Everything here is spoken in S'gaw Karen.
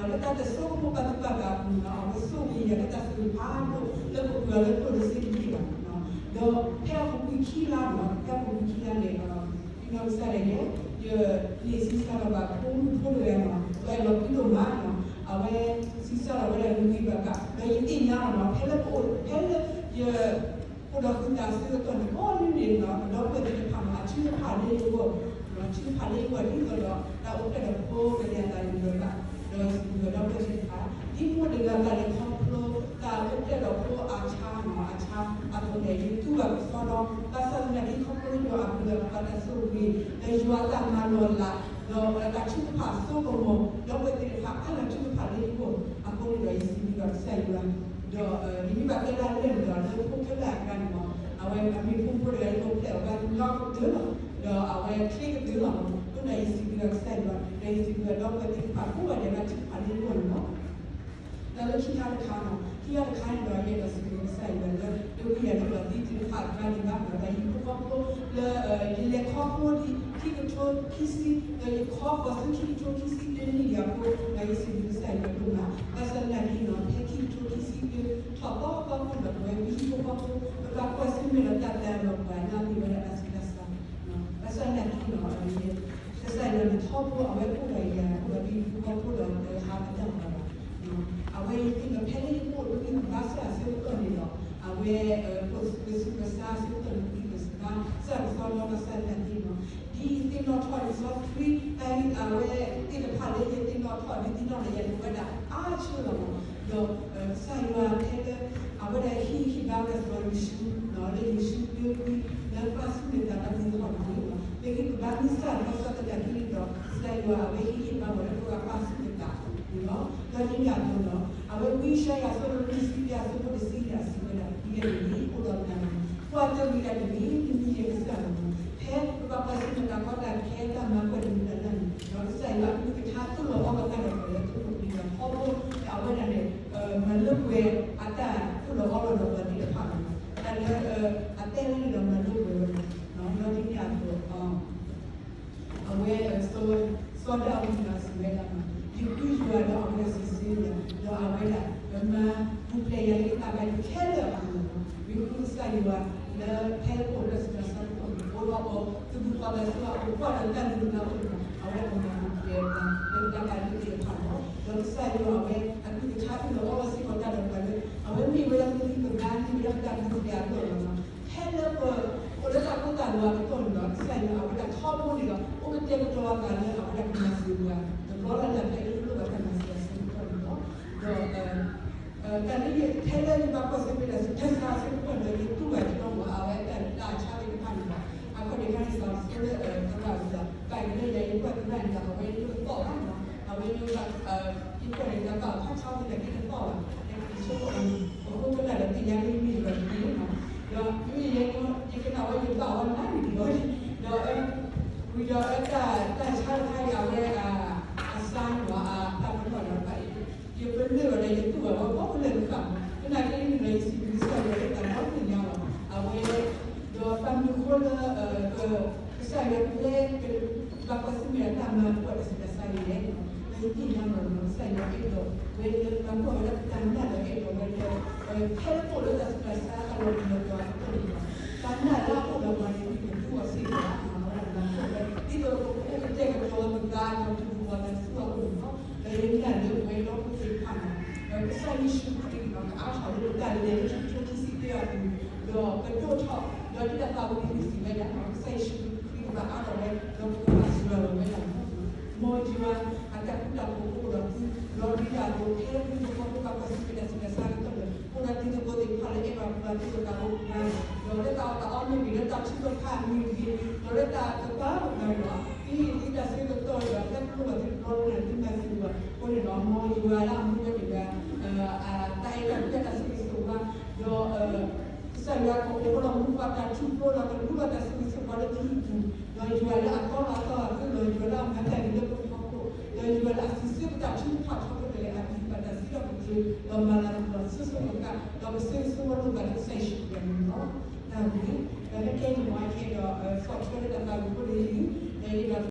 လၢတၢ်တဆိကမိၣ်ဘၣ်သူၣ်ဘၣ်သးအပူၤန့ၣ် အဝဲဆိၣ်ဂ့ၤယၤလၢတၢ်ဆိၣ်ဂ့ၤဖးဒိၣ်လၢပပှၤလၢပအိၣ်လၢစ့တမ့ၢ်ဘၣ်. ဒီးဖဲအပူၤကွံာ်ခံလါန့ၣ် ဖဲအပူၤကွံာ်ခံလါန့ၣ် ပနီၢ်ကစၢ်ဒၣ်ယဲ ယန့ၢ်ဆံးစၢ်လီၤဘၣ်ဖိမုၣ်ဖိတဂၤန့ၣ် ဒီးအဲၣ်လီၤကွံဒိၣ်မးန့ၣ် အဝဲဆံးစၢ်လီၤဝဲဒၣ်ဂ့ၤဂ့ၤဘၣ်ဘၣ် ဒီးယသ့ၣ်ညါလီၤန့ၣ် ဖဲလၢပအိၣ် ဖဲလၢယ အိၣ်ဒီးဃုာ်သးအဆၢကတီၢ်န့ၣ် ကိးနွံန့ၣ်ဒီး ပဒီပုၢ်ဝဲၢ်သ့ၣ်တဖၣ်န့ၣ် အထုကဖၣ်လၢယဂီၢ်, ထုကဖၣ်လၢယဂီၢ်ဒ်သိးဒီး တၢ်အိၣ်ဖျဲၣ်ဒီးဖိကလဲၤအသးန့ၣ်ဒီးဘၣ်, ဒီးစံးဘျုးဒီပုၢ်ဝဲၢ်သ့ၣ်တဖၣ် ဒ်မိၢ်တဂၤသးလဲၤခီဖျိ တၢ်အိၣ်ဖျဲၣ်ဒီးဖိအဆါန့ၣ် အဆါအသိးန့ၣ် ယတူၢ်ဘၣ်ကစီဒီ ဘၣ်ဆၣ်သနာ်က့ခီဖျိလၢယွၤအဘျုးအဖှိၣ် တၢ်ဆိၣ်ဂ့ၤ ဒီးယွၤအတၢ်မၤလီၤလး ဒီးတၢ်ထုကဖၣ်အစိကမီၤ ဒီပုၢ်ဝဲၢ်သ့ၣ်တဖၣ် အါလီၤထုကဖၣ်လၢယဂီၢ်အဃိန့ၣ်ဒီး ယစံးဘျုးဘၣ်ကစၢ်ယွၤ ဒီးယမ့ၢ်ဘၣ်တဲဒၣ်လၢာ်န့ၣ်ဒီး လၢဖိခဲလၢာ်အကျါန့ၣ်လီၤ, အဝဲအမ့ၢ်ဖိဖိတဂၤလၢအိၣ်ဖျဲၣ်အီၤဘၣ် လီၤကတၢၢ်လီၤ, ဒီးအဝဲချ့ကတၢၢ်လီၤ, အဃိန့ၣ်ဒီးယစံးဘျုးဘၣ်ကစၢ်ယွၤ ဒီးယစံးဘျုးဘၣ်ဒီပုၢ်ဝဲၢ်သ့ၣ်တဖၣ် ကိးဂၤဒဲးဘၣ်ထုကဖၣ်လၢယဂီၢ်န့ၣ်လီၤ. ဒီးလၢခံခါတခါန့ၣ် ခံခါတခါန့ၣ်ဒီး ယအဲၣ်ဒိးစံးဘျုးကစၢ်ယွၤလၢ တဝံယၤဒ်သိးသံသ့ၣ်တဖၣ်အကျါန့ၣ်ဘၣ်ဒီး ယဟံၣ်ဖိဃီဖိလၢ ယလဲၤခီဖျိဒံး ခံကထိခံဆံ ဒီးယခီဃီၤဆူခံကထိခံဆံတနံၣ်ဒံးအဃိ ဒီးယစံးဘျုးကစၢ်ယွၤဒိၣ်မး, ဘၣ်ဆၣ်သနာ်က့န့ၣ် ဖဲခံကထိခံဆံတထီၣ်သီသီအဃိဒီး ပဝဲပဟံၣ်ဖိဃီဖိ ပဘၣ်ကွၢ်ဆၢၣ်မဲာ်ဒီးတၢ်သးဒီးပှၤလၢအမ့ၢ်ဝဲဒၣ်တၢ်ဆူးတၢ်ဆါ ဘၣ်ဆၣ်သနာ်က့န့ၣ် ကစၢ်ယွၤန့ၣ်ထီဘိ အဝဲအိၣ်ဒီးယၤ အိၣ်ဒီးပဟံၣ်ဖိဃီဖိဒီး ဟးပတၢ်ဘၣ်ဘၣ် အဝဲယသ့ၣ်ညါဖဲလၢယအိၣ်တဂံၢ်တဘါစၢ်အဆၢကတီၢ်န့ၣ်ဒီး အဝဲ ပကစူးကစါအဆၢကတီၢ်န့ၣ် ပကစူးကစါစၢ်ကစီဒီကစၢ်သနာ်က့န့ၣ် ဒ်ယသ့ၣ်နီၣ်ထီၣ်လံာ်စီဆှံ တၢ်အဝဲသ့ၣ်တဖၣ်လၢယသ့ၣ်နီၣ်ထီၣ် ဒ်သ့ၣ်နီၣ်ဒီးယၤန့ၣ် ဝဲဒၣ်အါဆၢလီၤမး ဒီး ကစၢ်ယွၤဖဲလၢ အဝဲဒၣ်ဟ့ၣ်ဂံၢ်ဟ့ၣ်ဘါဝဲဒၣ်စီၤယိၤၡူ လၢယိၤၡူဒၢကွံာ် လၢပာ်ဆူၣ်မဲာ်သးတၢ်မူထီၣ်န့ၣ်လီၤ. ပဂံၢ်ပဘါမ့ၢ်စၢ်ဘၣ်ဆၣ်သနာ်က့န့ၣ်ဒီး ကစၢ်ယွၤအဝဲဟ့ၣ်ဂံၢ်ဟ့ၣ်ဘါဝဲလၢပကဘၣ်ပာ်ဆူၣ်မဲာ်သးန့ၣ်လီၤ. ဒီးဒ်န့ၣ်အသိးလီၤ အဝဲဝံယၡါယၤအဆၢဒိၣ်လွံၢ်ဆံယဲၢ်အဆၢဖိတဆံယဲၢ်အစံးဝဲဒၣ် ဒ်လဲၣ်ဂ့ၤန့ၣ် အိၣ်ဒီးနၤန့ၣ် ကွၢ်တၢ်ဝံၤဒၣ်တဂ့ၤ မ့မ့ၢ်ယကစၢ်လီၤ. ဖဲပဘၣ်ကွၢ်ဆၢၣ်မဲာ်တၢ်ကီတၢ်ခဲ တၢ်မၤကွၢ်တမံၤတၢ်လၢ်န့ၣ် ဒီးကစၢ်ယွၤအကလုၢ်ကထါသိၣ်လီၤအီလီၤတၢ်ဒီးပှၤလၢထူဖိကီၢ်ဖိ အဝဲဒၣ်န့ၣ် မၤလိပှဲၤအတၢ်သိၣ်လီၤအီလီၤဒီးပှၤသ့ၣ်တဖၣ်လီၤ. တၢ်လၢ အတဲဝဲန့ၣ်ဒီးမၤလိပှဲၤဝဲလီၤ. ဒီးဒ်န့ၣ်အသိး အဝဲ စီၤဒၤဝံးန့ၣ်စံးဝဲဒၣ် ယဃုယွၤဒီးအဝဲဒၣ်စံးဆၢယၤ ဒီးအဝဲဒၣ် မၤပူၤဖျဲးယၤလၢယသးဘၣ်ခဲလၢာ်အပူၤလီၤ. ဝံဃုကစၢ်ယွၤလၢဖဲပအိၣ်လၢတၢ်ဆူးတၢ်ဆါအပူၤန့ၣ် အိၣ်ဒီးအီၤသဘံၣ်သဘုၣ်လၢအအိၣ် ကွၢ်ဒီးတၢ်လုၢ်လၢအအိၣ်န့ၣ် အဝဲဒၣ်မၤပူၤဖျဲးပှၤလၢပတၢ်ဘၣ်လိၣ်သ့ၣ်တဖၣ်လီၤ. ဒီးကစၢ်ယွၤအဝဲအကလုၢ်ကထါသိၣ်လီၤအီလီၤစ့ၢ်ကီးတၢ်ဒီးပှၤလၢ အဝဲမ့ၢ်ဝဲဒၣ်မ့ၢ်ဂံၢ်မ့ၢ်ဘါန့ၣ် မ့ၢ်ဝဲဒၣ်ပတၢ်ပူၤဖျဲးအလီၢ်လီၤ. ဖဲလၢပအိၣ်လၢတၢ်ကိၢ်တၢ်ဂီၤအကတီၢ်န့ၣ်ဒီး ကစၢ်ယွၤအဝဲဒၣ်ထီဘိန့ၣ်ဒီး အိၣ်ကတဲာ်ကတီၤအသးလၢအဝဲဒၣ်ကမၤစၢၤပှၤ တဘျီလၢ်လၢ်ဖဲလၢပလိၣ်ဘၣ်တၢ်မၤစၢၤအဆၢကတီၢ်န့ၣ်လီၤ. ဒီး တၢ်လၢယ ဖဲလၢယဘၣ်ကွၢ်ဆၢၣ်မဲာ်တၢ်ဆူးတၢ်ဆါအဆၢကတီၢ်န့ၣ်ဒီး ယတူၢ်ဘၣ်ကဒီးမး အဝဲတၢ်လၢတၢ်အဆါသ့ၣ်တဖၣ်န့ၣ်လီၤ. အခီၣ်ဒံးခါန့ၣ် ဘၣ်ဆိလၢသရၣ်စၢ် ဘၣ်ကလၢယၤ ယကွၢ်သရၣ်န့ၣ်ဒီး အဝဲယတသီၣ်ဘၣ်မး အဝဲယ ယကွၢ်န့ၣ် တၢ်သီၣ်ဖးဆါသနာ်က့တသီၣ်ဘၣ် အဆိကမိၣ် အဃိကဒၣ်ဒီးသ့ၣ်ညါလၢယမ့ၢ်ယွၤတက့ၢ်မး ဒီးမ့မ့ၢ်ယဲ ယကနၣ်ဝဲယဘၣ်ဝဲနၤန့ၣ်ဒီး ဒီး ဝံၤဒီးတၢ် တၢ်ဆါတခါအံၤ အဝဲ အစါန့ၣ်လီၤ အတၢ်ပနီၣ်ဒီး ယပလၢၢ်ဘၣ်ဒီးယတူၢ်ဘၣ်ဝဲကိးဖဲလဲၣ်တဃၣ်မး သနာ်က့န့ၣ်ဒီး ယစံးဘျုးကစၢ်ယွၤလၢတၢ်ဒီတညါလီၤ အဝဲ ဒီးတၢ်မနုၤဃိလၢ ကစၢ်ယွၤပျဲ ဘၣ်ကွၢ်ဆၢၣ်မဲာ်တၢ်မၤကွၢ်တၢ်ဆူးတၢ်ဆါအံၤလဲၣ်, ဒီးယသ့ၣ်ညါလီၤလီၤ ကစၢ်ယွၤအဲၣ်ဒိးဝဲလၢမၤကွၢ်ဝဲဒၣ်ပတၢ်နာ်ဒီးအဲၣ်ဒိးဝဲလၢ ဖဲလၢပအိၣ်လၢတၢ်ဆူးတၢ်ဆါအလီၢ်တတီၤအကတီၢ်န့ၣ်လီၤ, တၢ်နာ်လၢအအိၣ်ဒီးပှၤန့ၣ် မ့ၢ်ပသူအီၤစ့ၢ်ကီး မၤဝဲဒၣ်မၤကွၢ်ဝဲ ဒ်သိးပကအိၣ်ကတဲာ်ကတီၤပသးဒီးပသူၣ်ပသးတၢ်ဆူအအိၣ်န့ၣ်လီၤ, ဒီးယနာ်လၢပဝဲဒီပုၢ်ဝဲၢ်သ့ၣ်တဖၣ်န့ၣ် ဒီးကစၢ်ယ့ၣ်ၡူးခရံာ်န့ၣ်လီၤ ကအါထီၣ်လၢပတၢ်လဲၤလၢခံကထိခံဆံသၢအပူၤ ဒီးကဒိၣ်ထီၣ် ဒီးဒ်တၢ်သးဝံၣ်န့ၣ်စံးဝဲဒၣ် ကစၢ်ယ့ၣ်ၡူးခရံာ်ကဘၣ်အါထီၣ်ဝဲ ဒီးပကဘၣ်စှၤလီၤဝဲဒၣ်န့ၣ်လီၤ, မ်ယွၤအတၢ်ဃူတၢ်ဖိးအိၣ်ဒီးသု ဒီးဒ်တၢ်အသိး ဖဲလၢပဟံၣ်ဖိဃီဖိဘၣ်ကွၢ်ဆၢၣ်မဲာ်တၢ်ဆူးတၢ်ဆါအကတီၢ်န့ၣ် အိၣ်ဒီးတံၤသကိးသ့ၣ်တဖၣ်လၢအဲၣ်ဘၣ်ပှၤသ့ၣ်တဖၣ်အဂီၢ် ဒီးလၢတၢ်အီၣ်တၢ်အီမ့ၢ်ဂ့ၤ လၢတၢ်ထုကဖၣ်မ့ၢ်ဂ့ၤ ဒီးလၢတၢ်ကပၤမ့ၢ်ဂ့ၤဒီး ဒ်အံၤဒ်တၢ်ဆၢကတီၢ်ဒီး ဖဲပလိၣ်ဘၣ်သုတဘျီလၢ်လၢ် သုမၤစၢၤပှၤအဃိန့ၣ်ဒီး မ်ယွၤလၢအမူဝဲန့ၣ်ဒီး တၢ်အဲၣ်တၢ်ကွံတၢ်ဆိၣ်ဂ့ၤဆိၣ်ဝါ ဒီး ကစၢ်ယွၤကအိၣ်ဒီးမူပှၤတၢ်ထူၣ်ဖျိဒီးကလူၤဘၣ်တၢ်ဆိၣ်ဂ့ၤဆိၣ်ဝါလၢသုဟံၣ်ပူၤ, ဒီးယွၤလၢအတီလီၤအသီအသးသု ဒီးယွၤလၢအမၤတၢ်ဂ့ၤလၢပဖီခိၣ်, ဒီးယွၤလၢအစံးဆၢပတၢ်ထုကဖၣ်ထီဘိတလဲ အမံၤဘၣ်တၢ်စံးထီၣ်ပတြၢၤ ဒီးမၤလၤကပီၤဆိၣ်ဆိၣ်ကကး ဒီးပဆၢဂ့ၤဆၢဝါလိာ်သးလၢကစၢ်ယ့ၣ်ၡူးခရံာ်အမံၤလီၤ. တၢ်ဘျုး, ဒီးခဲအံၤန့ၣ် ယအဲၣ်ဒိး ဆီၣ်ထွဲလၢတၢ်သးဝံၣ်ဖိလၢယဂီၢ်, ဒီးယအဲၣ်ဒိး